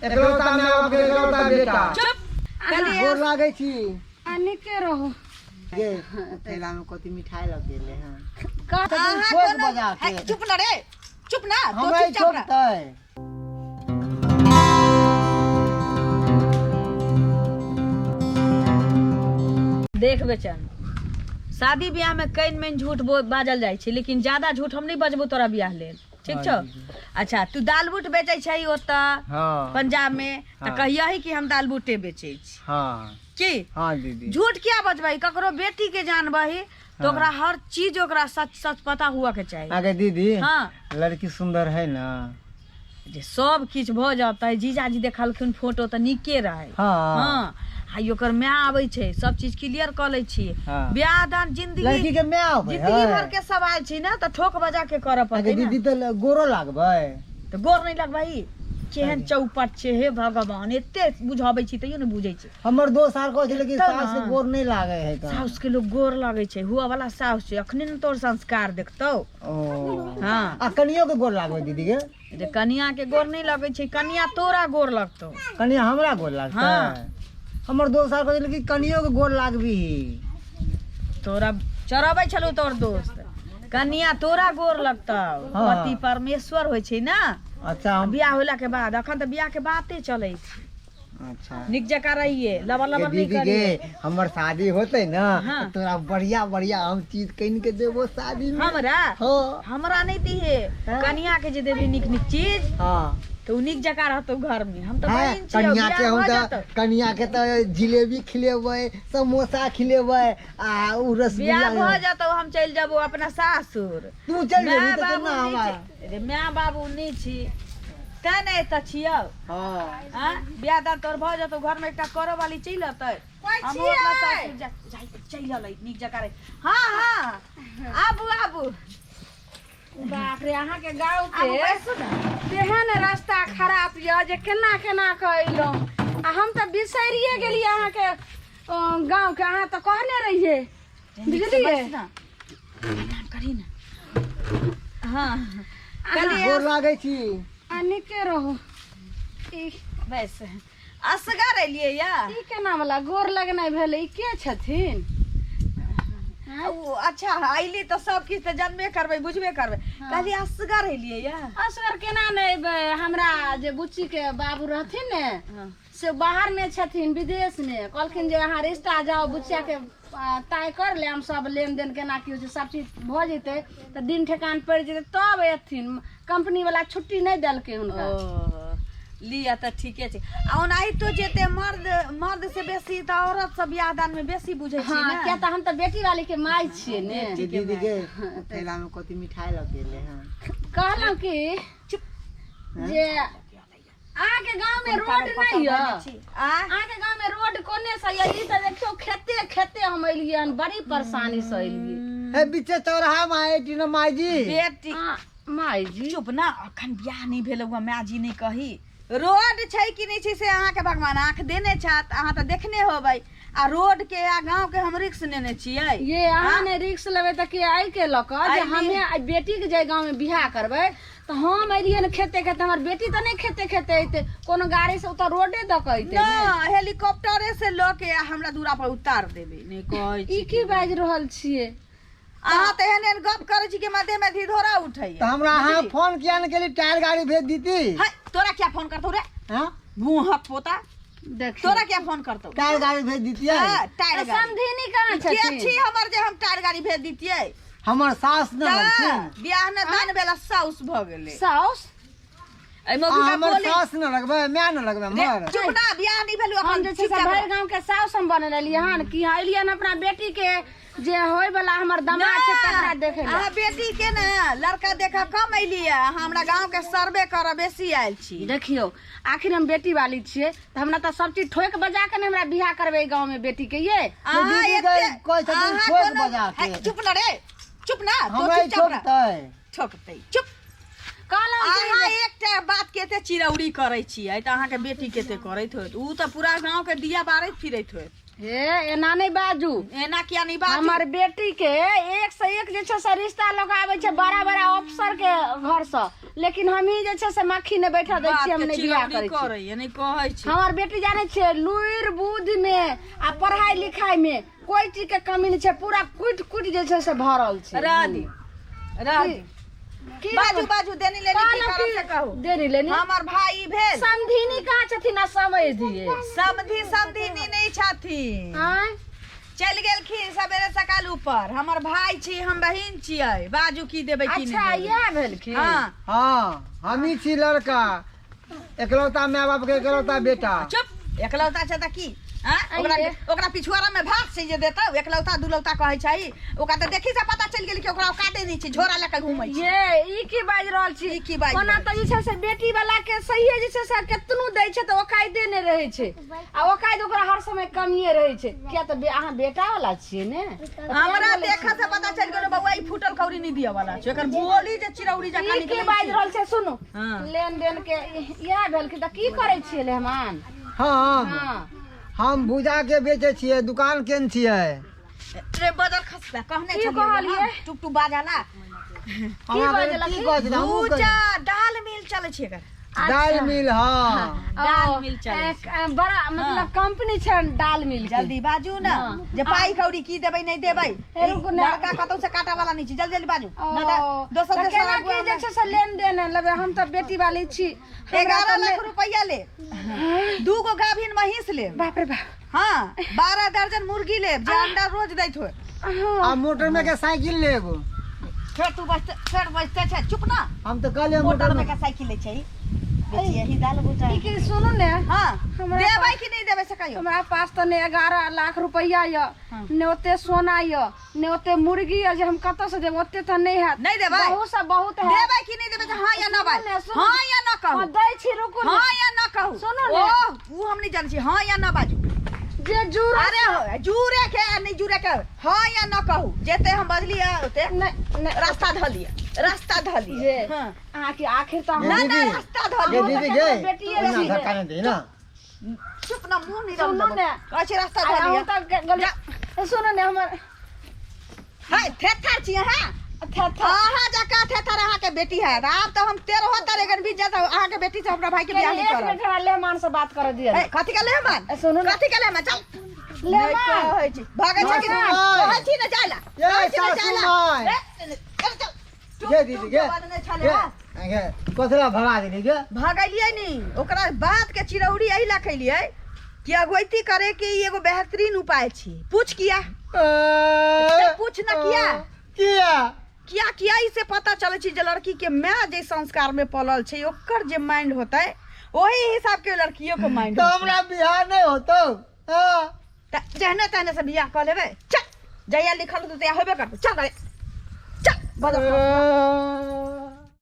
एकलौता माय बाप के एकलौता बेटा। चुप। कहलियै गोर लागै छी। आ नीके रहू। गे थैला में कथी मिठाई लऽ के एलै हँ? अहाँ ठोक कोनो बजा के। हे, चुप न रे, चुप ना तो, हमरा ई चुपचाप रह। ठोकतै। देख बेचन, शादी ब्याह में कनि मनि झूठ बाजल जाइ छै, लेकिन ज्यादा झूठ हम नहि बजबो तोरा ब्याह लेल, ठीक छौ? अच्छा, तू दाल बूट बेचै छै ओतऽ? हाँ। पंजाब में तऽ हाँ। कहियही कि हम दाल बूटे बेचै छी। हाँ। की? हाँ दीदी। झूठ क्या बजबही? ककरो बेटी के जानबही तो ओकरा हर चीज ओकरा सच सच पता हुआ के चाही। आगे दीदी। हाँ। लड़की सुंदर है ना? जे सब किछु भऽ जेतै, जीजाजी देखलखिन फोटो तऽ नीके रहै। हाँ। हाँ, आ ई ओकर माय आबै छै, सब चीज क्लियर कऽ लै छियै। हाँ। बियाह दान जिंदगी लड़की के माय आबै जिंदगी है। भर के सवाल छै ने, तऽ ठोक बजा के करऽ आगे पड़तै ने। दीदी, तऽ गोरो लागबै? तऽ गोर नहि लगबही? केहन चौपट छै, हे भगवान! एते बुझाबै छी तैयो नहि बुझै छै। हमर दोस्त आर कहै छलै कि तऽ सास के ने। गोर नहि लागै है। तऽ साउस के लोग गोर लगै छै, हुआ वाला साउस छै, अखने ने तोर संस्कार देखतौ। ओ। हाँ। आ कनियो के गोर लागबै दीदी के? जे कनिया के गोर नहि लगै छै, कनिया तोरा गोर लगतौ। कनिया हमरा गोर लागतै? हाँ। हमर दोस्त आर कहै छलै कि कनियो के गोर लागबी। तोरा चढ़बै छलौ तोर दोस्त, कनिया तोरा गोर लगतौ। हाँ। पति परमेश्वर होइ छै ने। अच्छा, हम बियाह होला के बाद, अखन तऽ बियाह के बाते चलै छै। अच्छा। नीक जकाँ रहिए, लबर गे लबर नहि दीदी गे, करिए। हमर शादी होतै ने, हाँ। तऽ तोरा बढ़िया बढ़िया हम चीज कीन के देबो शादी में। हमरा? हाँ। हमरा नहि दिहे। हाँ। कनिया के जे देबी नीक नीक चीज, हाँ, तऽ ओ नीक जकाँ रहतौ घर में। हम तऽ हाँ, बहिन छियौ। कनिया के बियाह हम भऽ तऽ जेतौ। कनिया के तऽ जिलेबी खिलेबै, समोसा खिलेबै आ उ रसगुल्ला। बियाह भऽ जेतौ, हम चलि जेबौ अपना सासुर। तू चलि माय जेबही तऽ बाबू केना नहि हमरा छी रे, माय बाबू नहि छी तें ने एतऽ छियौ। हाँ। आँ, बियाह दान तोर भऽ जेतौ, घरमे एकटा करऽ वाली चलि अतै, हमहूँ अपना सासुर जा जाइ। चलि अलै, नीक जकाँ रहै। हाँ हाँ, आबू आबू। बाप रे, अहाँके गाँव आबू, के बैसू ने। तेहन रास्ता खराब यऽ जे केना केना कऽ अयलहुँ, आ हम तऽ बिसरिए गेलियै अहाँके गाँवके। अहाँ तऽ कहने रहियै, बुझलियै? बैस ने, प्रणाम करी ने। हाँ, कहलियै। गोर लागै छी। आ नीके रहू। ई बस असगर एलियै या? ई केना वाला गोर लगनाइ भेलै? ई के छथिन? ओ अच्छा, अयली तऽ सब किछु तऽ जानबे करबै, बुझबे करबै। कहलियै असगर एलियै या? असगर केना नहि अयबै? हमरा जे बुच्चीके बाबू रहथिन ने, से बाहरमे छथिन, विदेशमे। कहलखिन जे अहाँ रिश्ता जाउ, बुच्चियाके तय कर लेम, सब लेनदेन केना की होइ छै, सब चीज भऽ जेतै तऽ दिन ठेकान पड़ि जेतै तब अयथिन। कंपनी वाला छुट्टी नहि देलकै हुनका। ओ लिअ, तऽ ठीके छै। आ ओनाहितो जेते मर्द, मर्द से बेसी तऽ औरत सब बियाह दान में बेसी बुझै छै। हाँ। ने किया तऽ हम तऽ बेटी वाली के माय छियै ने। दीदी गे, थैला में कथी मिठाई लऽ के एलै हँ? कहलहुँ कि जे अहाँके गाँव में रोड नहि यऽ? आ अहाँके गाँव में रोड कोने से यऽ? ई तऽ देखियौ, खेते खेते हम एलियै हन, बड़ी परेशानी से एलियै। हे, बीचे चौराहा में आई न माई जी। बेटी। आ, माय जी। चुप ना, अखन बियाह नहि भेल हुआ, माय जी नहि कही। रोड छै कि नहि छै से अहाँके भगवान आँख देने छथि, अहाँ तऽ देखने होबै। आ रोड के आ गाँव के हम रिक्स नेने छियै। ये अहाँ ने रिक्स लेबै तऽ के एहि के लऽ कऽ जे एहि हमे आइ बेटी के जे गाँव में बियाह करबै, तऽ हम एलियै ने खेते खेते, हमर बेटी तऽ नहि खेते खेते अयतै कोनो गाड़ी से, ओतऽ रोडे दऽ कऽ अयतै ना ने। हेलीकॉप्टरे से लऽ के आ हमरा दूरा पर उतार देबै, नहि कहै ई छी। की बाजि रहल छियै अहाँ तऽ एहन एहन गप करै छी कि हमरा देह में धिधोरा उठैया। तऽ हमरा अहाँ फोन किया ने केली? टायर गाड़ी भेज दीती। है, तोरा क्या फोन करतौ रे? हाँ। मुँहक पोता। देखियौ। तोरा क्या फोन करतौ? टायर गाड़ी भेज दीतियै। हाँ, टायर तऽ गाड़ी समधिनी कहाँ के छथिन? छी हमर जे हम टायर गाड़ी भेज दितियै? हमर सास ने रहलखिन। बियाह ने दान भेला, साउस भऽ गेलै। साउस। एहि आ मौगी का हमर बोली सास ने लगबै, माय ने लगबै रे, हमर। चुप ना, बियाह नहि भेलौ हम अखन। जे छै से चुपचाप भरि रह। गाँव के साउस हम बनल एलियै हन कि एलियै हन अपना बेटी के जे होय वाला हमर दमाद छै तकरा देखै लए। अहाँ बेटी के ने लड़का देखऽ कम एलियै, अहाँ हमरा गाँव के सर्वे करऽ बेसी आयल छी। देखियौ, आखिर हम बेटी वाली छियै तऽ हमरा तऽ सब चीज ठोकि बजा के ने हमरा बियाह करबै गाँव में बेटी के ये। अहाँ दीदी एते के कहै छथिन अहाँ ठोकि कोनो बजा के। है, चुप न रे, चुप ना तो, हमरा ई चुपचाप रह। ठोकतै। ठोकतै, चुप। कहलहुँ कि अहाँ एकटा बात के एते चिरौरी करै छियै तऽ अहाँके बेटी कते करैत होत? ओ तऽ पूरा गाँव के दिया बारैत फिरैत होत। हे एना नहि बाजू। एना किया नहि बाजू? हमर बेटी के एक से एक जे छै से रिश्ता लऽ कऽ आबै छै बड़ा बड़ा अफसर के घर से, लेकिन हमही जे छै से मक्खी नहि बैठऽ दै छियै, हम नहि बियाह करै छियै। करैया नहि कहै छी। हमर बेटी जानै छियै लुरि बुद्धि में आ पढ़ाई लिखाई में कोई चीज के कमी नहि छै, पूरा कुटि कुटि जे छै से भरल छै। राधी राधी की बाजू बाजू देनी लेनी की कहलहुँ करब से कहू। देनी लेनी। हमर भाई भेल। समधिनी कहाँ छथिन आ समधिये? समधि समधिनी नहि छथिन, आँय? चलि गेलखिन सवेरे सकाल ऊपर। हमर भाई छी, हम बहिन छियै, बाजू की देबै की अच्छा नहि देबै। इएह भेलखिन। हाँ हाँ हमही छी लड़का, एकलौता माय बाप के एकलौता बेटा। चुप, एकलौता छै तऽ की? आँय? ओकरा आइये। ओकरा पिछुआरा में भात छै जे देतौ, एकलौता दुलौता कहै छै ओकरा, तऽ देखी से पता चलि गेल कि ओकरा औकाते नहि छै, झोरा लऽ के घूमै छै। ये ई की बाजि रहल छी? ई की बाजि ओना रहल तऽ जे छै से बेटी वाला के सहिए जे छै से केतनो दै छै तऽ औकादे नहि रहै छै, आ औकाद ओकरा हर समय कमिए रहै छै, किया तऽ अहाँ बेटा वाला छियै ने। हमरा देखा से पता चलि गेल बौआ ई फूटल कौड़ी नहि दिअ वाला छै, एकर बोली जे चिरौरी जकाँ ई की निकलै बाजि छै। रहल छै? सुनू, हाँ। लेन देन के इएह भेलखिन तऽ की करै छियै लेहमान? हम हाँ हम भूजा के बेचै छियै, दुकान केने छियै। रे बदर खसता कहने की छलियै कहलियै? हम, टुक टुक बाजला। की अहाँ बजलखिन? की कहै छै? हमहूँ कहै- भूजा दाल मिल चलै छै एकर। दालि मिल। हाँ दाल ओ, मिल चलै एक, बड़ा मतलब कंपनी छै दाल मिल के। जल्दी बाजू ना हाँ। जे पाई कौड़ी की देबै नहीं देबै। हे रुकू ना। लड़का कतौ से काटा वाला नहीं छै, जल्दी जल्दी बाजू। ओ, ना तऽ दोसर तऽ देश केना की जे छै से लेन देन लेबै? हम तऽ बेटी वाली छी, हमरा 11 तऽ लाख नहि- रुपया ले, 2 गो गाभिन महींस लेब। बाप रे बाप। हाँ 12 दर्जन मुर्गी लेब जे अंडा रोज दैत होय। हाँ। आ मोटर में के साइकिल लेब। फेर तू बजते, फेर बजते छै, चुप ना। हम तऽ कहलियै मोटर मोटर में में के साइकिल ले छै, बेचिए ही दाल भुजा। ई की सुनू ने। हाँ हमरा देबै कि नहीं देबै से कहियो। हमरा पास तऽ ने 11 लाख रुपया यऽ, ने ओते सोना यऽ, ने ओते मुर्गी यऽ जे हम कतऽ से देब, ओते तऽ नहि हैत। नहि देबै? बहुत से बहुत हैत। देबै कि नहीं देबै? हाँ या ना बाज। सुनू ने, सुनू। हाँ या ना कहू। हाँ, दै छी, रुकू ने। हाँ या ना कहू। सुनू ने। ओ उ हम नहीं जानै छी, हाँ या ना बाजू। जे जुड़ अरे हो, जुड़े के आ नहीं जुड़े के, हाँ या ना कहू। जेते हम बजलियै ओते नहि नहि रास्ता धऽ लिअ, रास्ता धऽ लिअ। जे हाँ। अहाँके आखिर तऽ ये ना ना दीदी, रास्ता धऽ ये लिअ। दीदी गे, बेटिए ओना छी। धक्का नहि दे ना। चुप ना, मुँह नहीं सुनू रम ने। कहै छी रास्ता आ धऽ लिअ। अहूँ तऽ गेलियै। सुनू ने हमर हाय थेथर छी अहाँ। थेथर। अहाँ जकाँ थेथर अहाँके बेटी हैत। आब तऽ हम 13 तरेगन बीत जायत, अहाँके बेटी से हमरा भाई के बियाह नहीं एक करब। मिनट हमरा लेहमान से बात करऽ दिअ। ए, कथी के लेहमान? ए, सुनू ने। कथी के लेहमान? चल। लेहमान। नहि कहै छी। भागै छै कि सासु नहि? माय। कहै छी ने जाय ला। ये कहै छी ने सासु जाय ला। माय। ए, ए, चल। चुप, गे दीदी चुप, गे। बजने छलै, गे, हाँ। गे, कथी ला भगा देली गे? भगलियै नी, ओकरा बात के चिरौरी एहि ला कैलियै कि अगुवैती करे के ई एगो बेहतरीन उपाय छी। पूछ किया? पूछ ना किया? किया? किया किया इसे पता चलै छै जे लड़की के माय जे संस्कार में पलल छै ओकर जे माइंड होतै ओही हिसाब के लड़कियों के माइंड तऽ हमरा बियाह नहि होतौ? हाँ। तऽ जहने तहने से बियाह कऽ लेबै। चल, जहिया लिखल होतै तहिया होबे करतै। चल रे, चल, बदल।